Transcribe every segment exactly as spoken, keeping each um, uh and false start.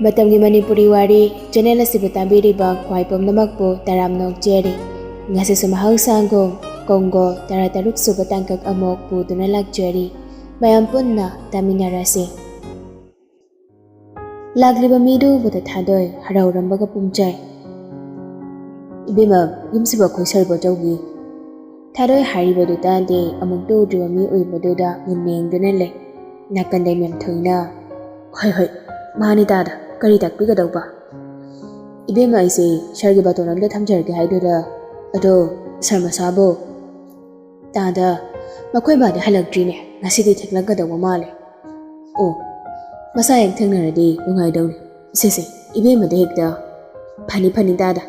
ꯃꯇꯝꯒꯤ ꯃꯅꯤꯄꯨꯔꯤ ꯋꯥꯔꯤ ꯆꯦꯅꯦꯜ ꯑꯁꯤꯕꯨ ꯇꯥꯕꯤꯔꯤꯕ ꯈ꯭ꯋꯥꯏ ꯄꯨꯝꯅꯃꯛꯄꯨ ꯇꯔꯥꯝꯅ ꯑꯣꯛꯆꯔꯤ꯫ ꯉꯁꯤꯁꯨ ꯃꯍꯧꯁꯥꯒꯨꯝ ꯀꯣꯡꯒꯣ ꯇꯔꯥ ꯇꯔꯨꯛ ꯁꯨꯕ ꯇꯥꯡꯀꯛ ꯑꯃꯨꯛ ꯄꯨꯗꯨꯅ ꯂꯥꯛꯆꯔꯤ꯫ ꯃꯌꯥꯝ ꯄꯨꯟꯅ ꯇꯥꯃꯤꯟꯅꯔꯁꯤ꯫ ꯂꯥꯛꯂꯤꯕ ꯃꯤꯗꯨ ꯎꯕꯗ ꯊꯥꯗꯣꯏ ꯍꯔꯥꯎꯔꯝꯕꯒ ꯄꯨꯝꯆꯥꯏ꯫ "ꯏꯕꯦꯝꯃ, ꯌꯨꯝꯁꯤꯕꯨ ꯑꯩꯈꯣꯏ ꯁꯔꯕꯣ ꯇꯧꯈꯤ?" ꯊꯥꯗꯣꯏ ꯍꯥꯏꯔꯤꯕꯗꯨ ꯇꯥꯗꯦ, ꯑꯃꯨꯛꯇ ꯎꯗ꯭ꯔꯤꯕ ꯃꯤ ꯑꯣꯏꯕꯗꯨꯗ ꯃꯨꯟꯅ ꯌꯦꯡꯗꯨꯅ ꯂꯩ꯫ ꯅꯥꯀꯟꯗ ꯃꯦꯝꯊꯣꯏꯅ, "ꯍꯣꯏ ꯍꯣꯏ, ꯃꯥꯅꯤ ꯇꯥꯗ, ꯀꯔꯤ ꯇꯥꯛꯄꯤꯒꯗꯧꯕ?" "ꯏꯕꯦꯝꯃ, ꯑꯩꯁꯦ ꯁꯥꯔꯒꯤ ꯕꯥꯇꯣꯟ ꯑꯝꯇ ꯊꯝꯖꯔꯒꯦ ꯍꯥꯏꯗꯨꯗ, ꯑꯗꯣ ꯁꯥꯔ ꯃꯁꯥꯕꯨ?" "ꯇꯥꯗ, ꯃꯈꯣꯏ ꯕꯥꯗꯤ ꯍꯜꯂꯛꯇ꯭ꯔꯤꯅꯦ, ꯉꯁꯤꯗꯤ ꯊꯦꯡꯂꯛꯀꯗꯧꯕ ꯃꯥꯜꯂꯦ꯫ ꯑꯣ, ꯃꯁꯥ ꯍꯦꯛ ꯊꯦꯡꯅꯔꯗꯤ ꯅꯨꯡꯉꯥꯏꯗꯧꯅꯤ꯫ ꯁꯦ ꯁꯦ, ꯏꯕꯦꯝꯃꯗ ꯍꯦꯛꯇ꯫ ꯐꯅꯤ ꯐꯅꯤ ꯇꯥꯗ,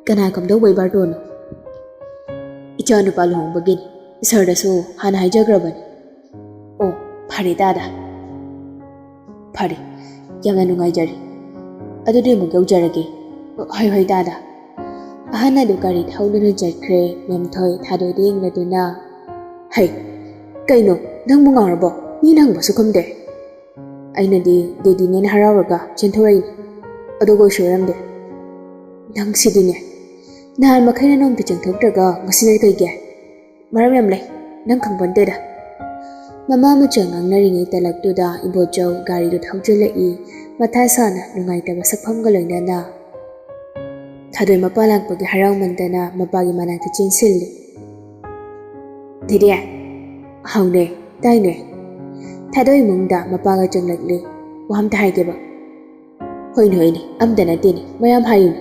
ꯀꯅꯥ ꯀꯝꯗꯧꯕꯩ ꯕꯥꯔꯇꯣꯟꯅꯣ?" "ꯏꯆꯥ ꯅꯨꯄꯥ ꯂꯨꯍꯣꯡꯕꯒꯤꯅꯤ, ꯁꯥꯔꯗꯁꯨ ꯍꯥꯟꯅ ꯍꯥꯏꯖꯈ꯭ꯔꯕꯅꯤ꯫" "ꯑꯣ, ꯐꯔꯦ ꯇꯥꯗ, ꯐꯔꯦ, ꯌꯥꯝꯅ ꯅꯨꯡꯉꯥꯏꯖꯔꯦ꯫ ꯑꯗꯨꯗꯤ ꯑꯃꯨꯛ ꯌꯧꯖꯔꯒꯦ꯫" "ꯍꯣꯏ ꯍꯣꯏ ꯇꯥꯗ꯫" ꯑꯍꯟ ꯑꯗꯨ ꯒꯥꯔꯤ ꯊꯧꯗꯨꯅ ꯆꯠꯈ꯭ꯔꯦ꯫ ꯃꯦꯝꯊꯣꯏ ꯊꯥꯗꯣꯏꯗ ꯌꯦꯡꯂꯗꯨꯅ, "ꯍꯩ, ꯀꯩꯅꯣ, ꯅꯪꯕꯨ ꯉꯥꯎꯔꯕꯣ? ꯃꯤꯅ ꯍꯪꯕꯁꯨ ꯈꯨꯝꯗꯦ꯫" "ꯑꯩꯅꯗꯤ ꯗꯦꯗꯤꯅꯦꯅ ꯍꯔꯥꯎꯔꯒ ꯆꯦꯟꯊꯣꯔꯛꯏꯅꯦ, ꯑꯗꯨꯒ ꯑꯣꯏꯁꯨ ꯑꯣꯏꯔꯝꯗꯦ꯫ ꯅꯪꯁꯤꯗꯤꯅꯦ, ꯅꯍꯥꯟ ꯃꯈꯩꯅ ꯅꯣꯡꯇ ꯆꯦꯟꯊꯣꯛꯇ꯭ꯔꯒ ꯉꯁꯤꯅ ꯀꯩꯒꯤ? ꯃꯔꯝ ꯌꯥꯝ ꯂꯩ, ꯅꯪ ꯈꯪꯄꯣꯟꯇꯦꯗ꯫" ꯃꯃꯥ ꯃꯆꯥ ꯉꯥꯡꯅꯔꯤꯉꯩ ꯇꯜꯂꯛꯇꯨꯗ ꯏꯕꯣꯆꯧ ꯒꯥꯔꯤꯗꯨ ꯊꯧꯖꯤꯜꯂꯛꯏ꯫ ꯃꯊꯥ ꯁꯥꯅ ꯅꯨꯡꯉꯥꯏꯇꯕ ꯁꯛꯐꯝꯒ ꯂꯣꯏꯅꯅ ꯊꯥꯗꯣꯏ ꯃꯄꯥ ꯂꯥꯛꯄꯒꯤ ꯍꯔꯥꯎꯃꯟꯗꯅ ꯃꯄꯥꯒꯤ ꯃꯅꯥꯛꯇ ꯆꯦꯟꯁꯤꯜꯂꯤ꯫ "ꯗꯦꯗꯤ!" "ꯍꯥꯎꯅꯦ, ꯇꯥꯏꯅꯦ꯫" ꯊꯥꯗꯣꯏ ꯏꯃꯨꯡꯗ ꯃꯄꯥꯒ ꯆꯪꯂꯛꯂꯤ꯫ "ꯋꯥ ꯑꯝꯇ ꯍꯥꯏꯒꯦꯕ꯫" "ꯍꯣꯏꯅꯦ ꯍꯣꯏꯅꯦ, ꯑꯝꯇ ꯅꯠꯇꯦꯅꯦ, ꯃꯌꯥꯝ ꯍꯥꯏꯌꯨꯅꯦ꯫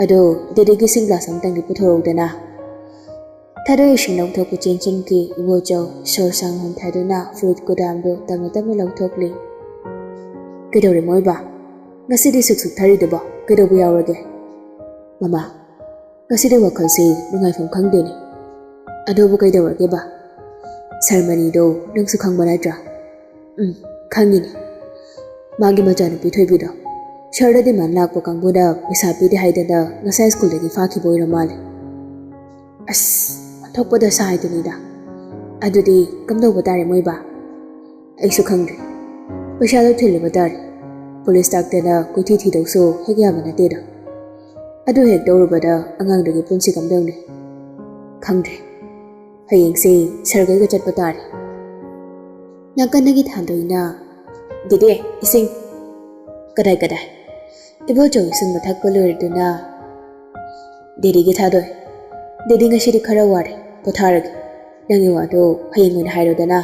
ꯑꯗꯣ ꯗꯦꯗꯤꯒꯤ ꯏꯁꯤꯡ ꯒ꯭ꯂꯥꯁ ꯑꯝꯇꯪꯗꯤ ꯄꯨꯊꯣꯔꯛꯎꯗꯅ꯫" ꯊꯥꯗꯣꯏ ꯏꯁꯤꯡ ꯂꯧꯊꯣꯛꯄ ꯆꯦꯟꯁꯤꯟꯈꯤ꯫ ꯏꯕꯣꯆꯧ ꯁꯣꯔ ꯁꯥꯡ ꯍꯣꯟꯊꯗꯨꯅ ꯐꯨꯔꯤꯠ ꯀꯨꯗꯥꯝꯗꯨ ꯇꯞꯅ ꯇꯞꯅ ꯂꯧꯊꯣꯛꯂꯤ꯫ "ꯀꯩꯗꯧꯔꯦ ꯃꯣꯏꯕ? ꯉꯁꯤꯗꯤ ꯁꯨꯛ ꯁꯨꯛꯊꯔꯤꯗꯨꯕꯣ? ꯀꯩꯗꯧꯕ ꯌꯥꯎꯔꯒꯦ?" "ꯃꯃꯥ, ꯉꯁꯤꯗꯤ ꯋꯥꯈꯜꯁꯦ ꯅꯨꯡꯉꯥꯏꯐꯝ ꯈꯪꯗꯦꯅꯦ꯫" "ꯑꯗꯨꯕꯨ ꯀꯩꯗꯧꯔꯒꯦꯕ?" "ꯁꯔꯃꯅꯤꯗꯣ ꯅꯪꯁꯨ ꯈꯪꯕ ꯅꯠꯇ꯭ꯔꯥ?" "ꯎꯝ, ꯈꯪꯉꯤꯅꯦ꯫ ꯃꯥꯒꯤ ꯃꯆꯥꯅꯨꯄꯤ ꯊꯣꯏꯕꯤꯗꯣ ꯁꯍꯔꯗ ꯗꯤꯃꯥꯟ ꯂꯥꯛꯄ ꯀꯥꯡꯕꯨꯅ ꯄꯩꯁꯥ ꯄꯤꯗꯦ ꯍꯥꯏꯗꯅ ꯉꯁꯥꯏ ꯁ꯭ꯀꯨꯜꯗꯒꯤ ꯐꯥꯈꯤꯕ ꯑꯣꯏꯔ ꯃꯥꯜꯂꯦ꯫" "ꯑꯁ, ꯑꯣꯟꯊꯣꯛꯄꯗ ꯁꯥꯏꯗꯨꯅꯤꯗ꯫ ꯑꯗꯨꯗꯤ ꯀꯝꯗꯧꯕ ꯇꯥꯔꯦ ꯃꯣꯏꯕ?" "ꯑꯩꯁꯨ ꯈꯪꯗ꯭ꯔꯦ꯫ ꯄꯩꯁꯥꯗꯣ ꯊꯤꯜꯂꯨꯕ ꯇꯥꯔꯦ꯫" ꯄꯨꯂꯤꯁ ꯇꯥꯛꯇꯅ ꯀꯣꯏꯊꯤ ꯊꯤꯗꯧꯁꯨ ꯍꯦꯛ ꯌꯥꯕ ꯅꯠꯇꯦꯗꯣ꯫ ꯑꯗꯨ ꯍꯦꯛ ꯇꯧꯔꯨꯕꯗ ꯑꯉꯥꯡꯗꯨꯒꯤ ꯄꯨꯟꯁꯤ ꯀꯝꯗꯧꯅꯤ? ꯈꯪꯗ꯭ꯔꯦ꯫ ꯍꯌꯦꯡꯁꯦ ꯁꯔꯒꯩꯒ ꯆꯠꯄ ꯇꯥꯔꯦ꯫ ꯅꯥꯀꯟꯗꯒꯤ ꯊꯥꯟꯗꯣꯏꯅ, "ꯗꯦꯗꯦ, ꯏꯁꯤꯡ!" "ꯀꯗꯥꯏ, ꯀꯗꯥꯏ?" ꯏꯕꯣꯆꯧ ꯏꯁꯤꯡ ꯊꯛꯄ ꯂꯣꯏꯔꯗꯨꯅ, "ꯗꯦꯗꯤꯒꯤ ꯊꯥꯗꯣꯏ, ꯗꯦꯗꯤ ꯉꯁꯤꯗꯤ ꯈꯔ ꯋꯥꯔꯦ, ꯄꯣꯊꯥꯔꯒꯦ꯫ ꯅꯪꯒꯤ ꯋꯥꯗꯣ ꯍꯌꯦꯡ ꯑꯣꯏꯅ ꯍꯥꯏꯔꯣꯗꯅ꯫"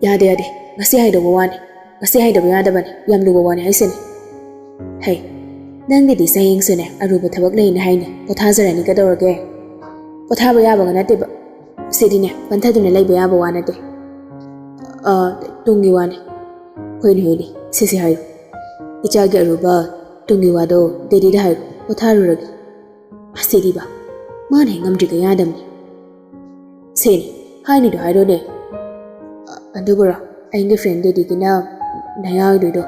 "ꯌꯥꯗꯦ, ꯌꯥꯗꯦ, ꯉꯁꯤ ꯍꯥꯏꯗꯧꯕ ꯋꯥꯅꯤ, ꯉꯁꯤ ꯍꯥꯏꯗꯕ ꯌꯥꯗꯕꯅꯤ, ꯌꯥꯝ ꯂꯨꯕ ꯋꯥꯅꯤ ꯍꯥꯏꯁꯤꯅꯤ꯫" "ꯍꯩ, ꯅꯪꯒꯤꯗꯤ ꯆꯌꯦꯡꯁꯨꯅꯦ ꯑꯔꯨꯕ ꯊꯕꯛ ꯂꯩꯅ ꯍꯥꯏꯅꯦ, ꯄꯣꯊꯥꯖꯔꯅꯤ ꯀꯩꯗꯧꯔꯒꯦ?" "ꯄꯣꯊꯥꯕ ꯌꯥꯕꯒ ꯅꯠꯇꯦꯕ, ꯁꯤꯗꯤꯅꯦ ꯄꯟꯊꯗꯨꯅ ꯂꯩꯕ ꯌꯥꯕ ꯋꯥ ꯅꯠꯇꯦ꯫ ꯑ, ꯇꯨꯡꯒꯤ ꯋꯥꯅꯤ꯫" "ꯍꯣꯏꯅꯦ, ꯍꯣꯏꯅꯦ, ꯁꯤꯁꯦ ꯍꯥꯏꯌꯨ, ꯏꯆꯥꯒꯤ ꯑꯔꯨꯕ ꯇꯨꯡꯒꯤ ꯋꯥꯗꯣ ꯗꯦꯗꯤꯗ ꯍꯥꯏꯌꯨ, ꯄꯣꯊꯥꯔꯨꯔꯒꯦ꯫" "ꯑꯁꯤꯗꯤꯕ, ꯃꯥꯅ ꯍꯦꯛ ꯉꯝꯗ꯭ꯔꯤꯒ ꯌꯥꯗꯕꯅꯤ꯫" "ꯁꯦꯅꯦ, ꯍꯥꯏꯅꯤꯗꯣ ꯍꯥꯏꯔꯣꯅꯦ꯫" "ꯑ-, ꯑꯗꯨꯕꯨꯔꯣ, ꯑꯩꯒꯤ ꯐ꯭ꯔꯦꯟ ꯗꯦꯗꯤꯒꯤꯅ ꯅꯌꯥ ꯑꯣꯏꯗꯣꯏꯗꯣ꯫"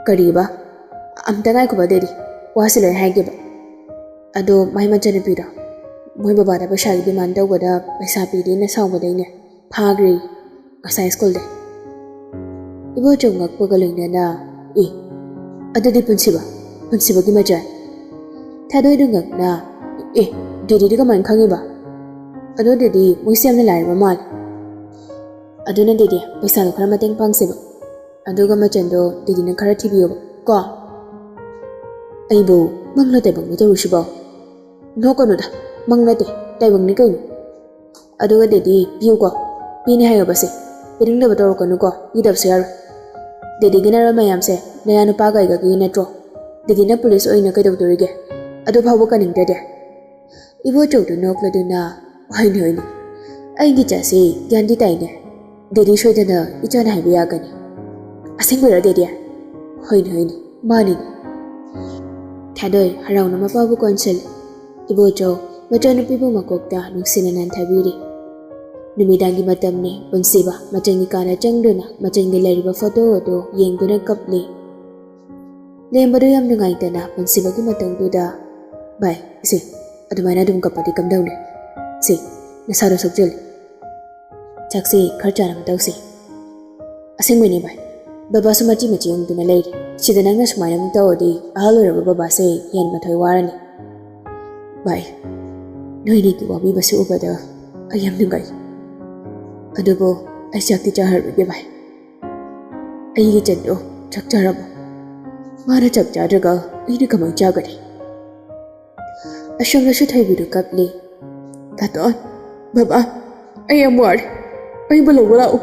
"ꯀꯔꯤꯕ? ꯑꯝꯇ ꯉꯥꯏꯈꯣꯕ ꯗꯦꯗꯤ, ꯋꯥꯁꯤ ꯂꯣꯏ ꯍꯥꯏꯒꯦꯕ꯫ ꯑꯗꯣ ꯃꯥꯏ ꯃꯆꯟꯅꯨꯄꯤꯗꯣ, ꯃꯣꯏ ꯕꯕꯥꯗ ꯄꯩꯁꯥꯒꯤ ꯗꯤꯃꯥꯟ ꯇꯧꯕꯗ ꯄꯩꯁꯥ ꯄꯤꯗꯦꯅ ꯁꯥꯎꯕꯗꯩꯅꯦ ꯐꯥꯈ꯭ꯔꯦ ꯉꯁꯥꯏ ꯁ꯭ꯀꯨꯜꯗ꯫" ꯏꯕꯣꯆꯧ ꯉꯛꯄꯒ ꯂꯣꯏꯅꯅ, "ꯑꯦ, ꯑꯗꯨꯗꯤ ꯄꯨꯟꯁꯤꯕ, ꯄꯨꯟꯁꯤꯕꯒꯤ ꯃꯆꯟ?" ꯊꯥꯗꯣꯏꯗꯨ ꯉꯛꯅ, "ꯑꯦ, ꯗꯦꯗꯤꯗꯤ ꯀꯃꯥꯏꯅ ꯈꯪꯉꯤꯕ? ꯑꯗꯣ ꯗꯦꯗꯤ ꯃꯣꯏꯁꯦ ꯌꯥꯝꯅ ꯂꯥꯏꯔꯕ ꯃꯥꯜꯂꯦ꯫ ꯑꯗꯨꯅ ꯗꯦꯗꯤ ꯄꯩꯁꯥꯗꯣ ꯈꯔ ꯃꯇꯦꯡ ꯄꯥꯡꯁꯦꯕ, ꯑꯗꯨꯒ ꯃꯆꯟꯗꯣ ꯗꯦꯗꯤꯅ ꯈꯔ ꯊꯤꯕꯤꯌꯣꯕ ꯀꯣ꯫" "ꯑꯩꯕꯨ ꯃꯪꯂ ꯇꯥꯏꯕꯪꯅ ꯇꯧꯔꯤꯁꯤꯕꯣ?" "ꯅꯣꯛꯀꯅꯨꯗ, ꯃꯪ ꯅꯠꯇꯦ, ꯇꯥꯏꯕꯪꯅꯤ ꯀꯩꯅꯣ꯫ ꯑꯗꯨꯒ ꯗꯦꯗꯤ ꯄꯤꯌꯨꯀꯣ, ꯄꯤꯅꯤ ꯍꯥꯏꯌꯣꯕꯁꯦ, ꯄꯤꯅꯤꯡꯗꯕ ꯇꯧꯔꯛꯀꯅꯨꯀꯣ, ꯄꯤꯗꯕꯁꯨ ꯌꯥꯔꯣꯏ꯫ ꯗꯦꯗꯤꯒꯤ ꯅꯔꯣꯜ ꯃꯌꯥꯝꯁꯦ ꯅꯌꯥ ꯅꯨꯄꯥꯒ ꯑꯩꯒꯒꯤ ꯅꯠꯇ꯭ꯔꯣ? ꯗꯦꯗꯤꯅ ꯄꯨꯂꯤꯁ ꯑꯣꯏꯅ ꯀꯩꯗꯧꯗꯣꯔꯤꯒꯦ? ꯑꯗꯨ ꯐꯥꯎꯕ ꯀꯟꯅꯤꯡꯗ꯭ꯔꯗꯤ?" ꯏꯕꯣꯆꯧꯗꯨ ꯅꯣꯛꯂꯗꯨꯅ, "ꯍꯣꯏꯅꯦ, ꯍꯣꯏꯅꯦ, ꯑꯩꯒꯤ ꯏꯆꯥꯁꯤ ꯒ꯭ꯌꯥꯟꯗꯤ ꯇꯥꯏꯅꯦ꯫ ꯗꯦꯗꯤ ꯁꯣꯏꯗꯅ ꯏꯆꯥꯅ ꯍꯥꯏꯕ ꯌꯥꯒꯅꯤ꯫ ꯑꯁꯦꯡꯕꯩꯔꯣ ꯗꯦꯗꯤ?" "ꯍꯣꯏꯅꯦ, ꯍꯣꯏꯅꯦ, ꯃꯥꯅꯤꯅꯦ꯫" ꯊꯥꯗꯣꯏ ꯍꯔꯥꯎꯅ ꯃꯄꯥꯕꯨ ꯀꯣꯟꯁꯤꯜꯂꯤ꯫ ꯏꯕꯣꯆꯧ ꯃꯆꯥꯅꯨꯄꯤꯕꯨ ꯃꯀꯣꯛꯇ ꯅꯨꯡꯁꯤꯅ ꯅꯥꯟꯊꯕꯤꯔꯤ꯫ ꯅꯨꯃꯤꯗꯥꯡꯒꯤ ꯃꯇꯝꯅꯤ꯫ ꯄꯨꯟꯁꯤꯕ ꯃꯆꯟꯒꯤ ꯀꯥꯗ ꯆꯪꯗꯨꯅ ꯃꯆꯟꯒꯤ ꯂꯩꯔꯤꯕ ꯐꯣꯇꯣ ꯑꯗꯨ ꯌꯦꯡꯗꯨꯅ ꯀꯞꯂꯤ꯫ ꯂꯦꯝꯕꯗꯨ ꯌꯥꯝ ꯅꯨꯡꯉꯥꯏꯇꯅ ꯄꯨꯟꯁꯤꯕꯒꯤ ꯃꯇꯧꯗꯨꯗ, "ꯚꯥꯏ, ꯏꯁꯦ, ꯑꯗꯨꯃꯥꯏꯅ ꯑꯗꯨꯝ ꯀꯞꯄꯗꯤ ꯀꯝꯗꯧꯅꯤ? ꯁꯦ, ꯅꯁꯥꯗꯣ ꯁꯣꯛꯆꯜꯂꯤ꯫ ꯆꯥꯛꯁꯦ ꯈꯔ ꯆꯥꯅꯕ ꯇꯧꯁꯦ꯫" "ꯑꯁꯦꯡꯕꯩꯅꯦ ꯚꯥꯏ, "ꯕꯕꯥꯁꯨ ꯃꯆꯤ ꯃꯆꯤ ꯑꯣꯟꯗꯨꯅ ꯂꯩꯔꯤ꯫ ꯁꯤꯗ ꯅꯪꯅ ꯁꯨꯃꯥꯏꯅ ꯑꯃꯨꯛ ꯇꯧꯔꯗꯤ ꯑꯍꯜ ꯑꯣꯏꯔꯕ ꯕꯕꯥꯁꯦ ꯍꯦꯟ ꯃꯊꯣꯏ ꯋꯥꯔꯅꯤ꯫" "ꯚꯥꯏ, ꯅꯣꯏꯅꯤꯒꯤ ꯋꯥꯕꯤꯕꯁꯤ ꯎꯕꯗ ꯑꯩ ꯌꯥꯝ ꯅꯨꯡꯉꯥꯏ꯫ ꯑꯗꯨꯕꯨ ꯑꯩ ꯆꯥꯛꯇꯤ ꯆꯥꯔꯔꯣꯏꯒꯦ ꯚꯥꯏ꯫ ꯑꯩꯒꯤ ꯆꯟꯗꯣ ꯆꯥꯛ ꯆꯥꯔꯕꯣ? ꯃꯥꯅ ꯆꯥꯛ ꯆꯥꯗ꯭ꯔꯒ ꯑꯩꯅ ꯀꯃꯥꯏꯅ ꯆꯥꯒꯅꯤ?" ꯑꯁꯣꯝꯗꯁꯨ ꯊꯣꯏꯕꯤꯗꯨ ꯀꯞꯂꯤ꯫ "ꯇꯥꯇꯣꯟ, ꯕꯕꯥ, ꯑꯩ ꯌꯥꯝ ꯋꯥꯔꯦ꯫ ꯑꯩꯕꯨ ꯂꯧꯕ ꯂꯥꯛꯎ꯫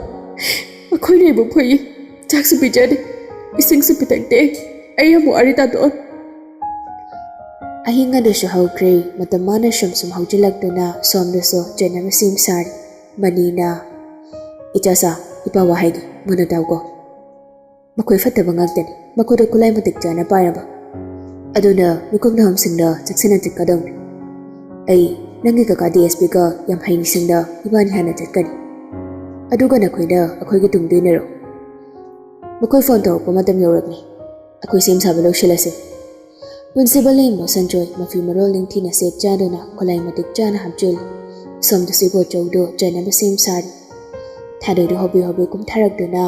ꯑꯩꯈꯣꯏꯅ ꯑꯩꯕꯨ ꯐꯨꯏ꯫ ꯆꯥꯛꯁꯨ ꯄꯤꯖꯗꯦ꯫ ꯏꯁꯤꯡꯁꯨ ꯄꯤꯊꯛꯇꯦ꯫ ꯑꯩ ꯌꯥꯝ ꯋꯥꯔꯦ, ꯇꯥꯇꯣꯟ꯫" ꯑꯍꯤꯡ ꯑꯗꯨꯁꯨ ꯍꯧꯈ꯭ꯔꯦ꯫ ꯃꯇꯝ ꯃꯥꯅ ꯁꯨꯝ ꯁꯨꯝ ꯍꯧꯖꯤꯜꯂꯛꯇꯨꯅ ꯁꯣꯝꯗꯁꯨ ꯆꯦꯟꯅꯕ ꯁꯦꯝ ꯁꯥꯔꯤ꯫ ꯃꯅꯤꯅ, "ꯏꯆꯥꯁꯥ, ꯏꯄꯥ ꯋꯥ ꯍꯥꯏꯒꯦ, ꯃꯨꯟꯅ ꯇꯥꯎꯀꯣ꯫ ꯃꯈꯣꯏ ꯐꯠꯇꯕ ꯉꯥꯛꯇꯅꯤ꯫ ꯃꯈꯣꯏꯗ ꯈꯨꯠꯂꯥꯏ ꯃꯇꯤꯛ ꯆꯥꯅ ꯄꯥꯏꯔꯕ꯫ ꯑꯗꯨꯅ ꯃꯤꯀꯨꯞ ꯅꯍꯥꯝꯁꯤꯡꯗ ꯆꯦꯛꯁꯤꯟꯅ ꯆꯠꯀꯗꯧꯅꯤ꯫ ꯑꯩ ꯅꯪꯒꯤ ꯀꯀꯥ ꯗꯤ ꯑꯦꯁ ꯄꯤꯒ ꯌꯥꯝ ꯍꯩꯅꯤꯁꯤꯡꯗ ꯏꯕꯥꯅꯤ ꯍꯥꯟꯅ ꯆꯠꯀꯅꯤ꯫ ꯑꯗꯨꯒ ꯅꯈꯣꯏꯅ ꯑꯩꯈꯣꯏꯒꯤ ꯇꯨꯡꯗ ꯏꯟꯅꯔꯣ꯫ ꯃꯈꯣꯏ ꯐꯣꯟ ꯇꯧꯔꯛꯄ ꯃꯇꯝ ꯌꯧꯔꯛꯂꯦ꯫ ꯑꯩꯈꯣꯏ ꯁꯦꯝ ꯁꯥꯕ ꯂꯣꯏꯁꯤꯜꯂꯁꯦ꯫" ꯄ꯭ꯔꯤꯟꯁꯤꯄꯜ ꯂꯩꯃ ꯁꯟꯖꯣꯏ ꯃꯐꯤ ꯃꯔꯣꯜ ꯅꯤꯡꯊꯤꯅ ꯁꯦꯠ ꯆꯥꯗꯨꯅ ꯈꯨꯠꯂꯥꯏ ꯃꯇꯤꯛ ꯆꯥꯅ ꯍꯥꯞꯆꯤꯜꯂꯤ꯫ ꯁꯣꯝꯗꯁꯨ ꯏꯕꯣꯆꯧꯗꯨ ꯆꯦꯟꯅꯕ ꯁꯦꯝ ꯁꯥꯔꯤ꯫ ꯊꯥꯗꯣꯏꯗꯨ ꯍꯣꯕꯦ ꯍꯣꯕꯦ ꯀꯨꯝꯊꯔꯛꯇꯨꯅ,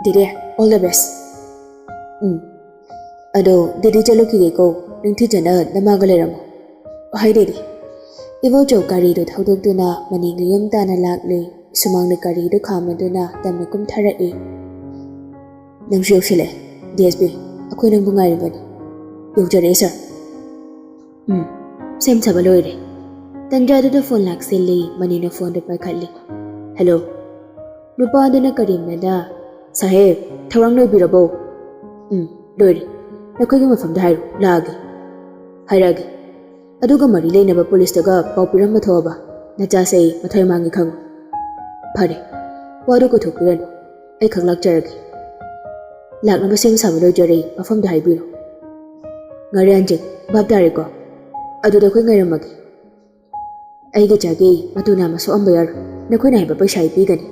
"ꯗꯤꯗꯤ, all the best꯫ ꯎꯝ, ꯑꯗꯣ ꯗꯤꯗꯤ ꯆꯠꯂꯨꯈꯤꯒꯦꯀꯣ, ꯅꯤꯡꯊꯤꯖꯅ ꯅꯃꯥꯒ ꯂꯩꯔꯝꯃꯣ꯫ ꯍꯣꯏ ꯗꯤꯗꯤ꯫" ꯏꯕꯣꯆꯧ ꯒꯥꯔꯤꯗꯨ ꯊꯧꯗꯣꯛꯇꯨꯅ ꯃꯅꯤꯡꯒꯤ ꯌꯨꯝ ꯇꯥꯅ ꯂꯥꯛꯂꯤ꯫ ꯁꯨꯃꯥꯡꯗ ꯒꯥꯔꯤꯗꯨ ꯈꯥꯝꯃꯗꯨꯅ ꯇꯞꯅ ꯀꯨꯝꯊꯔꯛꯏ꯫ "ꯅꯪꯁꯨ ꯌꯧꯁꯤꯜꯂꯛꯑꯦ, ꯗꯤ ꯑꯦꯁ ꯄꯤ꯫ ꯑꯩꯈꯣꯏ ꯅꯪꯕꯨ ꯉꯥꯏꯔꯤꯕꯅꯤ꯫" "ꯌꯧꯖꯔꯛꯑꯦ, ꯁꯥꯔ꯫" "ꯎꯝ, ꯁꯦꯝ ꯁꯥꯕ ꯂꯣꯏꯔꯦ꯫" ꯇꯟꯖꯥꯗꯨꯗ ꯐꯣꯟ ꯂꯥꯛꯁꯤꯜꯂꯤ꯫ ꯃꯅꯤꯅ ꯐꯣꯟꯗꯨ ꯄꯥꯏꯈꯠꯂꯤ꯫ "ꯍꯦꯜꯂꯣ꯫" ꯅꯨꯄꯥꯗꯨꯅ ꯀꯔꯦꯝꯅꯗ, "ꯁꯥꯍꯦꯕ, ꯊꯧꯔꯥꯡ ꯂꯣꯏꯕꯤꯔꯕꯣ?" "ꯎꯝ, ꯂꯣꯏꯔꯦ꯫ ꯅꯈꯣꯏꯒꯤ ꯃꯐꯝꯗ ꯍꯥꯏꯔꯣ, ꯂꯥꯛꯑꯒꯦ꯫" "ꯍꯥꯏꯔꯛꯑꯒꯦ꯫ ꯑꯗꯨꯒ ꯃꯔꯤ ꯂꯩꯅꯕ ꯄꯨꯂꯤꯁꯇꯒ ꯄꯥꯎ ꯄꯤꯔꯝꯕ ꯊꯣꯛꯑꯕ? ꯅꯆꯥꯁꯦ ꯑꯩ ꯃꯊ꯭ꯋꯥꯏ ꯃꯥꯡꯉꯤ ꯈꯪꯉꯨ꯫" "ꯐꯔꯦ, ꯋꯥꯗꯨ ꯀꯣꯏꯊꯣꯛꯄꯤꯔꯅꯨ꯫ ꯑꯩ ꯈꯛ ꯂꯥꯛꯆꯔꯒꯦ꯫ ꯂꯥꯛꯅꯕ ꯁꯦꯝ ꯁꯥꯕ ꯂꯣꯏꯖꯔꯦ, ꯃꯐꯝꯗ ꯍꯥꯏꯕꯤꯔꯣ꯫" "ꯉꯥꯔꯤꯌꯥꯟꯁꯤꯡ, ꯚꯥꯞ ꯇꯥꯔꯦꯀꯣ? ꯑꯗꯨꯗ ꯑꯩꯈꯣꯏ ꯉꯥꯏꯔꯝꯃꯒꯦ꯫ ꯑꯩꯒꯤ ꯆꯥꯒꯤ ꯃꯇꯨ ꯅꯥꯝꯃ ꯁꯣꯛꯍꯟꯕ ꯌꯥꯔꯣꯏ꯫ ꯅꯈꯣꯏꯅ ꯍꯥꯏꯕ ꯄꯩꯁꯥ ꯑꯩ ꯄꯤꯒꯅꯤ꯫"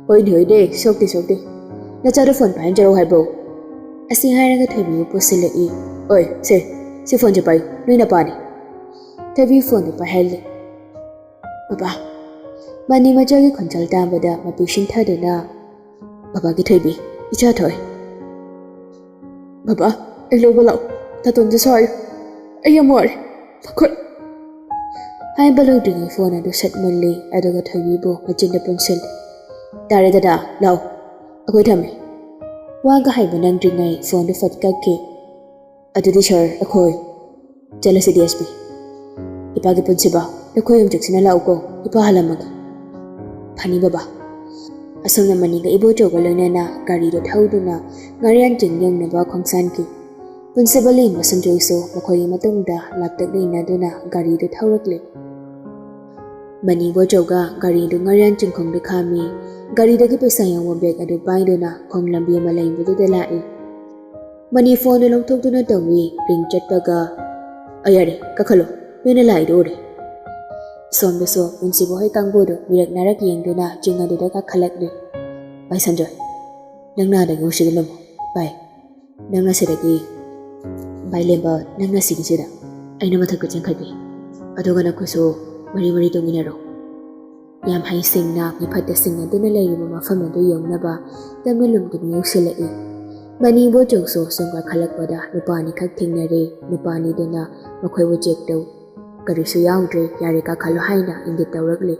"ꯍꯣꯏꯅꯦ, ꯍꯣꯏꯅꯦ, ꯁꯣꯛꯇꯦ, ꯁꯣꯛꯇꯦ꯫ ꯅꯆꯥꯗꯣ ꯐꯣꯟ ꯄꯥꯏꯍꯟꯖꯔꯛꯑꯣ ꯍꯥꯏꯕ꯭ꯔꯣ?" ꯑꯁꯤ ꯍꯥꯏꯔꯒ ꯊꯣꯏꯕꯤꯕꯨ ꯄꯨꯁꯤꯜꯂꯛꯏ꯫ "ꯑꯣꯏ, ꯁꯦ, ꯁꯤ ꯐꯣꯟꯁꯦ ꯄꯥꯏꯌꯨ, ꯅꯣꯏ ꯅꯄꯥꯅꯤ꯫" ꯊꯣꯏꯕꯤ ꯐꯣꯟꯗꯨ ꯄꯥꯏꯍꯜꯂꯤ꯫ "ꯕꯕꯥ꯫" ꯃꯅꯤ ꯃꯆꯥꯒꯤ ꯈꯣꯟꯖꯦꯜ ꯇꯥꯕꯗ ꯃꯄꯤ ꯁꯤꯟꯊꯗꯨꯅ, "ꯕꯕꯥꯒꯤ ꯊꯣꯏꯕꯤ, ꯏꯆꯥ ꯊꯣꯏ꯫ ꯕꯕꯥ, ꯑꯩ ꯂꯧꯕ ꯂꯥꯛꯑꯣ꯫ ꯇꯥꯇꯣꯟꯗꯁꯨ ꯍꯥꯏꯌꯨ꯫ ꯑꯩ ꯌꯥꯝ ꯋꯥꯔꯦ꯫ ꯃꯈꯣꯏ" ꯍꯥꯏꯕ ꯂꯣꯏꯗ꯭ꯔꯤꯉꯩ ꯐꯣꯟ ꯑꯗꯨ ꯁꯠ ꯃꯨꯜꯂꯤ, ꯑꯗꯨꯒ ꯊꯣꯏꯕꯤꯕꯨ ꯃꯆꯤꯟꯗ ꯄꯨꯟꯁꯤꯜꯂꯤ꯫ "ꯇꯥꯔꯦ ꯗꯗꯥ, ꯂꯥꯛꯑꯣ꯫ ꯑꯩꯈꯣꯏ ꯊꯝꯃꯦ"꯫ ꯋꯥꯒ ꯍꯥꯏꯕ ꯅꯪꯗ꯭ꯔꯤꯉꯩ ꯐꯣꯟꯗꯨ ꯐꯠ ꯀꯛꯈꯤ꯫ "ꯑꯗꯨꯗꯤ ꯁꯥꯔ, ꯑꯩꯈꯣꯏ ꯆꯠꯂꯁꯤ ꯗꯤ ꯑꯦꯁ ꯄꯤ꯫ ꯏꯄꯥꯒꯤ ꯄꯨꯟꯁꯤꯕ, ꯅꯈꯣꯏ ꯑꯍꯨꯝ ꯆꯦꯛꯁꯤꯟꯅ ꯂꯥꯛꯎꯀꯣ, ꯏꯄꯥ ꯍꯜꯂꯝꯃꯒꯦ"꯫ "ꯐꯅꯤ ꯕꯕꯥ"꯫ ꯑꯁꯣꯝꯅ ꯃꯅꯤꯒ ꯏꯕꯣꯆꯧꯒ ꯂꯣꯏꯅꯅ ꯒꯥꯔꯤꯗꯨ ꯊꯧꯗꯨꯅ ꯉꯥꯔꯤꯌꯥꯟ ꯆꯤꯡ ꯌꯧꯅꯕ ꯈꯣꯡꯁꯥꯟꯈꯤ꯫ ꯄꯨꯟꯁꯤꯕ ꯂꯦꯡꯕ ꯁꯟꯖꯣꯏꯁꯨ ꯃꯈꯣꯏꯒꯤ ꯃꯇꯨꯡꯗ ꯂꯥꯞꯇꯛꯅ ꯏꯟꯅꯗꯨꯅ ꯒꯥꯔꯤꯗꯨ ꯊꯧꯔꯛꯂꯤ꯫ ꯃꯅꯤ ꯏꯕꯣꯆꯧꯒ ꯒꯥꯔꯤꯗꯨ ꯉꯥꯔꯤꯌꯥꯟ ꯆꯤꯡꯈꯣꯡꯗ ꯈꯥꯝꯃꯤ꯫ ꯒꯥꯔꯤꯗꯒꯤ ꯄꯩꯁꯥ ꯌꯥꯎꯕ ꯕꯦꯒ ꯑꯗꯨ ꯄꯥꯏꯗꯨꯅ ꯈꯣꯡ ꯂꯝꯕꯤ ꯑꯃ ꯂꯩꯕꯗꯨꯗ ꯂꯥꯛꯏ꯫ ꯃꯅꯤ ꯐꯣꯟꯗꯨ ꯂꯧꯊꯣꯛꯇꯨꯅ ꯇꯧꯏ꯫ ꯔꯤꯡ ꯆꯠꯄꯒ, "ꯑ, ꯌꯥꯔꯦ, ꯀꯥꯈꯠꯂꯣ, ꯅꯣꯏꯅ ꯂꯥꯛꯏꯗꯣ ꯎꯔꯦ"꯫ ꯁꯣꯝꯗꯁꯨ ꯄꯨꯟꯁꯤꯕ ꯍꯣꯏ ꯀꯥꯡꯕꯨꯗꯨ ꯃꯤꯔꯛ ꯅꯥꯔꯛ ꯌꯦꯡꯗꯨꯅ ꯆꯤꯡ ꯑꯗꯨꯗ ꯀꯥꯈꯠꯂꯛꯂꯤ꯫ "ꯚꯥꯏ ꯁꯟꯖꯣꯏ, ꯅꯪꯅ ꯑꯗꯒꯤ ꯎꯁꯤꯗ ꯂꯨꯝꯃꯣ꯫ ꯚꯥꯏ, ꯅꯪꯅ ꯁꯤꯗꯒꯤ, ꯚꯥꯏ ꯂꯦꯝꯕ, ꯅꯪꯅ ꯁꯤꯒꯤꯁꯤꯗ, ꯑꯩꯅ ꯃꯊꯛꯇ ꯆꯦꯟꯈꯠꯀꯦ꯫ ꯑꯗꯨꯒ ꯅꯈꯣꯏꯁꯨ ꯃꯔꯤ ꯃꯔꯤ ꯇꯣꯡꯃꯤꯟꯅꯔꯣ"꯫ ꯌꯥꯝ ꯍꯩꯁꯤꯡꯅ ꯃꯤꯐꯠꯇ ꯁꯤꯡꯅꯗꯨꯅ ꯂꯩꯔꯤꯕ ꯃꯐꯝ ꯑꯗꯨ ꯌꯧꯅꯕ ꯇꯞꯅ ꯂꯨꯝꯗꯨꯅ ꯌꯧꯁꯤꯜꯂꯛꯏ꯫ ꯃꯅꯤ ꯏꯕꯣꯆꯧꯁꯨ ꯁꯨꯝ ꯀꯥꯈꯠꯂꯛꯄꯗ ꯅꯨꯄꯥ ꯑꯅꯤꯈꯛ ꯊꯦꯡꯅꯔꯦ꯫ ꯅꯨꯄꯥ ꯑꯅꯤꯗꯨꯅ ꯃꯈꯣꯏꯕꯨ ꯆꯦꯛ ꯇꯧ꯫ "ꯀꯔꯤꯁꯨ ꯌꯥꯎꯗ꯭ꯔꯦ, ꯌꯥꯔꯦ ꯀꯥꯈꯠꯂꯣ" ꯍꯥꯏꯅ ꯏꯪꯒꯤꯠ ꯇꯧꯔꯛꯂꯤ꯫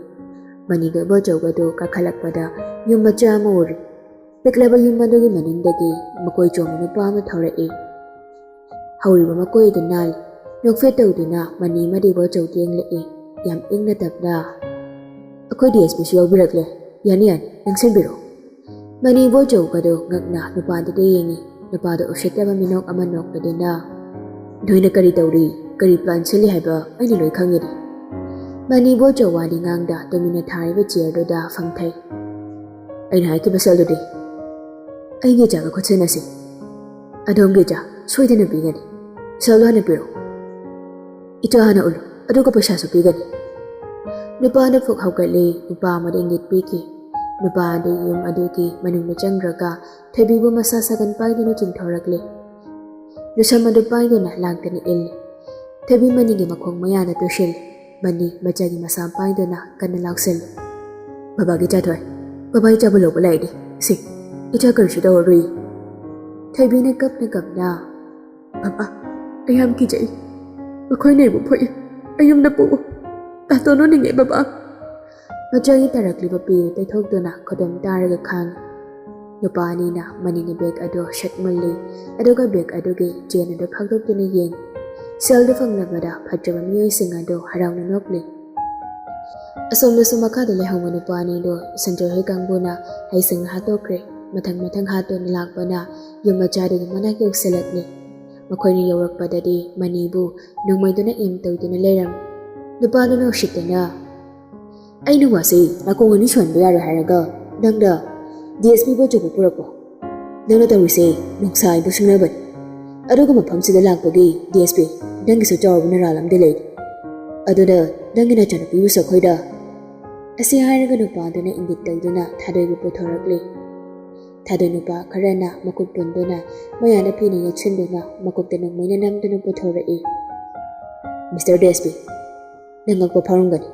ꯃꯅꯤꯒ ꯏꯕꯣꯆꯧꯒꯗꯨ ꯀꯥꯈꯠꯂꯛꯄꯗ ꯌꯨꯝ ꯃꯆꯥ ꯑꯃ ꯎꯔꯤ꯫ ꯄꯤꯛꯂꯕ ꯌꯨꯝ ꯑꯗꯨꯒꯤ ꯃꯅꯨꯡꯗꯒꯤ ꯃꯀꯣꯏ ꯆꯣꯝꯕ ꯅꯨꯄꯥ ꯑꯃ ꯊꯣꯔꯛꯏ꯫ ꯍꯧꯔꯤꯕ ꯃꯀꯣꯏ ꯑꯗꯨ ꯅꯥꯜꯂꯤ꯫ ꯅꯣꯛꯐꯦꯠ ꯇꯧꯗꯨꯅ ꯃꯅꯤ ꯑꯃꯗꯤ ꯏꯕꯣꯆꯧ ꯌꯦꯡꯂꯛꯏ꯫ ꯌꯥꯝ ꯏꯪꯅ ꯇꯞꯅ, "ꯑꯩꯈꯣꯏ ꯗꯤ ꯑꯦꯁ ꯄꯤꯁꯨ ꯌꯥꯎꯕꯤꯔꯛꯂꯦ꯫ ꯌꯥꯅꯤ, ꯌꯥꯅꯤ, ꯅꯪꯁꯤꯟꯕꯤꯔꯣ"꯫ ꯃꯅꯤ ꯏꯕꯣꯆꯧꯒꯗꯨ ꯉꯛꯅ ꯅꯨꯄꯥꯗꯨꯗ ꯌꯦꯡꯉꯤ꯫ ꯅꯨꯄꯥꯗꯨ ꯎꯁꯤꯠꯇꯕ ꯃꯤꯅꯣꯛ ꯑꯃ ꯅꯣꯛꯂꯗꯨꯅ, "ꯅꯣꯏꯅ ꯀꯔꯤ ꯇꯧꯔꯤ, ꯀꯔꯤ ꯄ꯭ꯂꯥꯟ ꯁꯤꯜꯂꯤ ꯍꯥꯏꯕ ꯑꯩꯅ ꯂꯣꯏ ꯈꯪꯉꯤꯅꯦ"꯫ ꯃꯅꯤ ꯏꯕꯣꯆꯧ ꯋꯥꯗꯤ ꯉꯥꯡꯗ ꯇꯨꯃꯤꯟꯅ ꯊꯥꯔꯤꯕ ꯆꯤꯌꯔꯗꯨꯗ ꯐꯝꯊꯩ꯫ "ꯑꯩꯅ ꯍꯥꯏꯈꯤꯕ ꯁꯦꯜꯗꯨꯗꯤ? ꯑꯩꯒꯤ ꯏꯆꯥꯒ ꯈꯨꯠꯁꯤꯟꯅꯁꯤ꯫ ꯑꯗꯣꯝꯒꯤ ꯏꯆꯥ ꯁꯣꯏꯗꯅ ꯄꯤꯒꯅꯤ꯫ ꯁꯦꯜꯗꯣ ꯍꯥꯟꯅ ꯄꯤꯔꯣ꯫ ꯏꯆꯥ ꯍꯥꯟꯅ ꯎꯠꯂꯨ, ꯑꯗꯨꯒ ꯄꯩꯁꯥꯁꯨ ꯄꯤꯒꯅꯤ"꯫ ꯅꯨꯄꯥ ꯑꯗꯨ ꯐꯨꯛ ꯍꯧꯒꯠꯂꯤ꯫ ꯅꯨꯄꯥ ꯑꯃꯗ ꯏꯪꯒꯤꯠ ꯄꯤꯈꯤ꯫ ꯅꯨꯄꯥ ꯑꯗꯨ ꯌꯨꯝ ꯑꯗꯨꯒꯤ ꯃꯅꯨꯡꯗ ꯆꯪꯈ꯭ꯔꯒ ꯊꯣꯏꯕꯤꯕꯨ ꯃꯁꯥ ꯁꯥꯒꯟ ꯄꯥꯏꯗꯨꯅ ꯆꯤꯡꯊꯣꯔꯛꯂꯤ꯫ ꯂꯨꯁꯝ ꯑꯗꯨ ꯄꯥꯏꯗꯨꯅ ꯂꯥꯡꯗꯅ ꯏꯜꯂꯤ꯫ ꯊꯣꯏꯕꯤ ꯃꯅꯤꯒꯤ ꯃꯈꯣꯡ ꯃꯌꯥꯗ ꯇꯨꯁꯤꯜꯂꯤ꯫ ꯃꯅꯤ ꯃꯆꯥꯒꯤ ꯃꯁꯥ ꯄꯥꯏꯗꯨꯅ ꯀꯟꯅ ꯂꯥꯎꯁꯤꯜꯂꯤ꯫ "ꯕꯕꯥꯒꯤ ꯏꯆꯥ ꯊꯣꯏ, ꯕꯕꯥ ꯏꯆꯥꯕꯨ ꯂꯧꯕ ꯂꯥꯛꯏꯅꯦ꯫ ꯁꯤ"꯫ ꯏꯆꯥ ꯀꯔꯤꯁꯨ ꯇꯧꯔꯔꯣꯏ꯫ ꯊꯣꯏꯕꯤꯅ ꯀꯞꯅ ꯀꯞꯅ, "ꯕꯕꯥ, ꯑꯩ ꯌꯥꯝ ꯀꯤꯖꯩ꯫ ꯃꯈꯣꯏꯅ ꯑꯩꯕꯨ ꯐꯨꯏ꯫ ꯑꯩ ꯌꯨꯝꯗ ꯄꯨ꯫ ꯇꯥꯇꯣꯟ ꯎꯅꯤꯡꯉꯦ ꯕꯕꯥ"꯫ ꯃꯆꯥꯒꯤ ꯇꯥꯔꯛꯂꯤꯕ ꯄꯤ ꯇꯩꯊꯣꯛꯇꯨꯅ ꯈꯨꯗꯨꯝ ꯇꯥꯔꯒ ꯈꯥꯡꯉꯤ꯫ ꯅꯨꯄꯥ ꯑꯅꯤꯅ ꯃꯅꯤꯅ ꯕꯦꯒ ꯑꯗꯨ ꯁꯠ ꯃꯨꯜꯂꯤ, ꯑꯗꯨꯒ ꯕꯦꯒ ꯑꯗꯨꯒꯤ ꯆꯦꯟ ꯑꯗꯨ ꯐꯥꯛꯇꯣꯛꯇꯨꯅ ꯌꯦꯡꯉꯤ꯫ ꯁꯦꯜꯗꯨ ꯐꯪꯂꯕꯗ ꯐꯠꯇ꯭ꯔꯕ ꯃꯤꯑꯣꯏꯁꯤꯡ ꯑꯗꯨ ꯍꯔꯥꯎꯅ ꯅꯣꯛꯂꯤ꯫ ꯑꯁꯣꯝꯗꯁꯨ ꯃꯈꯥꯗ ꯂꯩꯍꯧꯕ ꯅꯨꯄꯥ ꯑꯅꯤꯗꯨ ꯁꯟꯖꯣꯏ ꯍꯣꯏ ꯀꯥꯡꯕꯨꯅ ꯍꯩꯁꯤꯡꯅ ꯍꯥꯠꯇꯣꯛꯈ꯭ꯔꯦ꯫ ꯃꯊꯪ ꯃꯊꯪ ꯍꯥꯠꯇꯨꯅ ꯂꯥꯛꯄꯅ ꯌꯨꯝ ꯃꯆꯥꯗꯨꯒꯤ ꯃꯅꯥꯛ ꯌꯧꯁꯤꯜꯂꯛꯂꯤ꯫ ꯃꯈꯣꯏꯅ ꯌꯧꯔꯛꯄꯗꯗꯤ ꯃꯅꯤꯕꯨ ꯅꯣꯡꯃꯩꯗꯨꯅ ꯑꯦꯝ ꯇꯧꯗꯨꯅ ꯂꯩꯔꯝꯃꯤ꯫ ꯅꯨꯄꯥꯗꯨꯅ ꯎꯁꯤꯠꯇꯅ, "ꯑꯩꯅ ꯋꯥꯁꯤ ꯅꯥꯀꯣꯡ ꯑꯅꯤ ꯁꯣꯟꯕ ꯌꯥꯔꯣꯏ ꯍꯥꯏꯔꯒ ꯅꯪꯅ ꯗꯤ ꯑꯦꯁ ꯄꯤꯕꯨ ꯑꯆꯧꯕ ꯄꯨꯔꯛꯄ? ꯅꯪꯅ ꯇꯧꯔꯤꯁꯦ ꯅꯣꯡꯁꯥ ꯍꯥꯏꯕꯨ ꯁꯨꯡꯅꯕꯅꯤ꯫ ꯑꯗꯨꯒ ꯃꯐꯝꯁꯤꯗ ꯂꯥꯛꯄꯒꯤ ꯗꯤ ꯑꯦꯁ ꯄꯤ, ꯅꯪꯒꯤꯁꯨ ꯆꯥꯎꯔꯕ ꯅꯔꯥꯜ ꯑꯃꯗꯤ ꯂꯩ꯫ ꯑꯗꯨꯅ ꯅꯪꯒꯤ ꯅꯆꯥꯅꯨꯄꯤꯕꯨꯁꯨ ꯑꯩꯈꯣꯏꯗ"꯫ ꯑꯁꯤ ꯍꯥꯏꯔꯒ ꯅꯨꯄꯥꯗꯨꯅ ꯏꯪꯒꯤꯠ ꯇꯧꯗꯨꯅ ꯊꯥꯗꯣꯏꯕꯨ ꯄꯨꯊꯣꯔꯛꯂꯤ꯫ ꯊꯥꯗꯣꯏ ꯅꯨꯄꯥ ꯈꯔꯅ ꯃꯈꯨꯠ ꯄꯨꯟꯗꯨꯅ ꯃꯌꯥꯗ ꯐꯤꯅ ꯌꯦꯠꯁꯤꯟꯗꯨꯅ ꯃꯀꯣꯛꯇ ꯅꯣꯡꯃꯩꯅ ꯅꯝꯗꯨꯅ ꯄꯨꯊꯣꯔꯛꯏ꯫ "ꯃꯤꯁꯇꯔ ꯗꯤ ꯑꯦꯁ ꯄꯤ, ꯅꯪ ꯉꯛꯄ ꯐꯥꯎꯔꯝꯒꯅꯤ꯫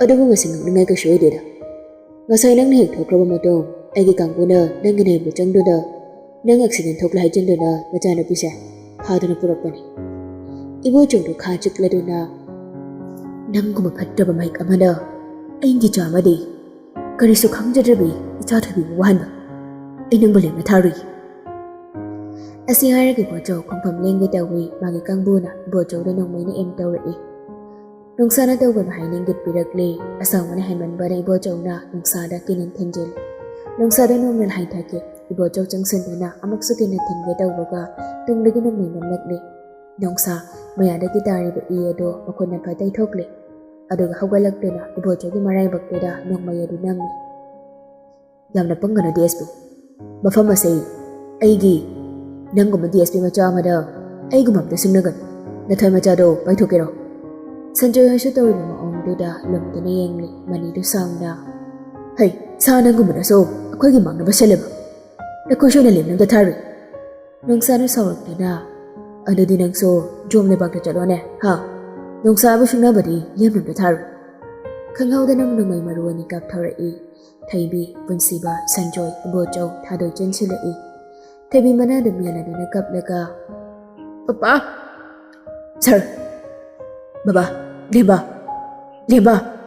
ꯑꯗꯨꯕꯨ ꯃꯁꯤ ꯉꯛꯅꯤꯡꯉꯥꯏ ꯀꯩꯁꯨ ꯑꯣꯏꯗꯦꯗ꯫ ꯉꯁꯥꯏ ꯅꯪꯅ ꯍꯦꯛ ꯊꯣꯛꯈ꯭ꯔꯕ ꯃꯇꯨꯡ ꯑꯩꯒꯤ ꯀꯥꯡꯕꯨꯅ ꯅꯪꯒꯤ ꯅꯌꯨꯝꯗ ꯆꯪꯗꯨꯅ ꯅꯪ ꯑꯦꯛꯁꯤꯗꯦꯟ ꯊꯣꯛꯂꯦ ꯍꯥꯏꯖꯤꯟꯗꯨꯅ ꯅꯆꯥꯅꯨꯄꯤꯁꯦ ꯐꯥꯗꯨꯅ ꯄꯨꯔꯛꯄꯅꯤ"꯫ ꯏꯕꯣꯆꯧꯗꯨ ꯈꯥ ꯆꯤꯛꯂꯗꯨꯅ, "ꯅꯪꯒꯨꯝꯕ ꯐꯠꯇ꯭ꯔꯕ ꯃꯍꯤꯛ ꯑꯃꯅ ꯑꯩꯒꯤ ꯏꯆꯥ ꯑꯃꯗꯤ ꯀꯔꯤꯁꯨ ꯈꯪꯖꯗ꯭ꯔꯕꯤ ꯏꯆꯥ ꯊꯣꯏꯕꯤꯕꯨ ꯋꯥꯍꯟꯕ? ꯑꯩ ꯅꯪꯕꯨ ꯂꯦꯝꯅ ꯊꯥꯔꯨꯏ"꯫ ꯑꯁꯤ ꯍꯥꯏꯔꯒ ꯏꯕꯣꯆꯧ ꯈꯣꯡꯐꯝ ꯂꯦꯡꯒꯦ ꯇꯧꯏ꯫ ꯃꯥꯒꯤ ꯀꯥꯡꯕꯨꯅ ꯏꯕꯣꯆꯧꯗ ꯅꯣꯡꯃꯩꯅ ꯑꯦꯝ ꯇꯧꯔꯛꯏ꯫ ꯅꯣꯡꯁꯥꯅ ꯇꯧꯕ ꯃꯍꯩꯅ ꯏꯪꯒꯤꯠ ꯄꯤꯔꯛꯂꯤ꯫ ꯑꯁꯥꯎꯕꯅ ꯍꯦꯟꯃꯟꯕꯅ ꯏꯕꯣꯆꯧꯅ ꯅꯣꯡꯁꯥꯗ ꯀꯤꯅꯤꯟ ꯊꯤꯟꯖꯤꯜꯂꯤ꯫ ꯅꯣꯡꯁꯥꯗ ꯅꯣꯡꯅ ꯍꯥꯏꯊꯈꯤ꯫ ꯏꯕꯣꯆꯧ ꯆꯪꯁꯤꯟꯗꯨꯅ ꯑꯃꯨꯛꯁꯨ ꯀꯤꯅꯤꯟ ꯊꯤꯟꯒꯦ ꯇꯧꯕꯒ ꯇꯨꯡꯗꯒꯤ ꯅꯣꯡꯃꯩ ꯅꯝꯂꯛꯂꯤ꯫ ꯅꯣꯡꯁꯥ ꯃꯌꯥꯗꯒꯤ ꯇꯥꯔꯤꯕ ꯏ ꯑꯗꯨ ꯃꯈꯨꯠꯅ ꯐꯠ ꯇꯩꯊꯣꯛꯂꯤ꯫ ꯑꯗꯨꯒ ꯍꯧꯒꯠꯂꯛꯇꯨꯅ ꯏꯕꯣꯆꯧꯒꯤ ꯃꯔꯥꯏꯕꯛꯇꯨꯗ ꯅꯣꯡꯃꯩ ꯑꯗꯨ ꯅꯝꯃꯤ꯫ "ꯌꯥꯝꯅ ꯄꯪꯒꯅꯨ ꯗꯤ ꯑꯦꯁ ꯄꯤ꯫ ꯃꯐꯝ ꯑꯁꯤ ꯑꯩꯒꯤ, ꯅꯪꯒꯨꯝꯕ ꯗꯤ ꯑꯦꯁ ꯄꯤ ꯃꯆꯥ ꯑꯃꯗ ꯑꯩꯒꯨꯝꯕ ꯑꯝꯇ ꯁꯤꯡꯅꯒꯅꯨ꯫ ꯅꯊꯣꯏ ꯃꯆꯥꯗꯣ ꯄꯥꯏꯊꯣꯛꯀꯦꯔꯣ?" ꯁꯟꯖꯣꯏ ꯍꯣꯏꯁꯨ ꯇꯧꯔꯤꯕ ꯃꯑꯣꯡꯗꯨꯗ ꯂꯨꯝꯗꯨꯅ ꯌꯦꯡꯂꯤ꯫ ꯃꯅꯤꯗꯨ ꯁꯥꯎꯅ, "ꯍꯩ, ꯁꯥ ꯅꯪꯒꯨꯝꯕꯅꯁꯨ ꯑꯩꯈꯣꯏꯒꯤ ꯃꯥꯡꯅꯕ ꯁꯤꯜꯂꯤꯕ? ꯅꯈꯣꯏꯁꯨ ꯑꯩꯅ ꯂꯦꯝꯅ ꯑꯝꯇ ꯊꯥꯔꯨꯏ"꯫ ꯅꯣꯡꯁꯥꯅ ꯁꯥꯎꯔꯛꯇꯨꯅ, "ꯑꯗꯨꯗꯤ ꯅꯪꯁꯨ ꯖꯣꯝ ꯂꯩꯕꯥꯛꯇ ꯆꯠꯂꯣꯅꯦ, ꯍꯥ? ꯅꯣꯡꯁꯥꯕꯨ ꯁꯤꯡꯅꯕꯗꯤ ꯂꯦꯝꯅ ꯑꯝꯇ ꯊꯥꯔꯨꯏ"꯫ ꯈꯪꯍꯧꯗꯅ ꯅꯣꯡꯃꯩ ꯃꯔꯨ ꯑꯅꯤ ꯀꯥꯞꯊꯣꯔꯛꯏ꯫ ꯊꯣꯏꯕꯤ, ꯄꯨꯟꯁꯤꯕ, ꯁꯟꯖꯣꯏ, ꯏꯕꯣꯆꯧ, ꯊꯥꯗꯣꯏ ꯆꯦꯟꯁꯤꯜꯂꯛꯏ꯫ ꯊꯣꯏꯕꯤ ꯃꯅꯥꯗ ꯃꯦꯜꯂꯗꯨꯅ ꯀꯞꯂꯒ, "ꯄꯄꯥ! ꯁꯥꯔ! ꯕꯕꯥ! ꯂꯦꯝꯕ! ꯂꯦꯝꯕ!"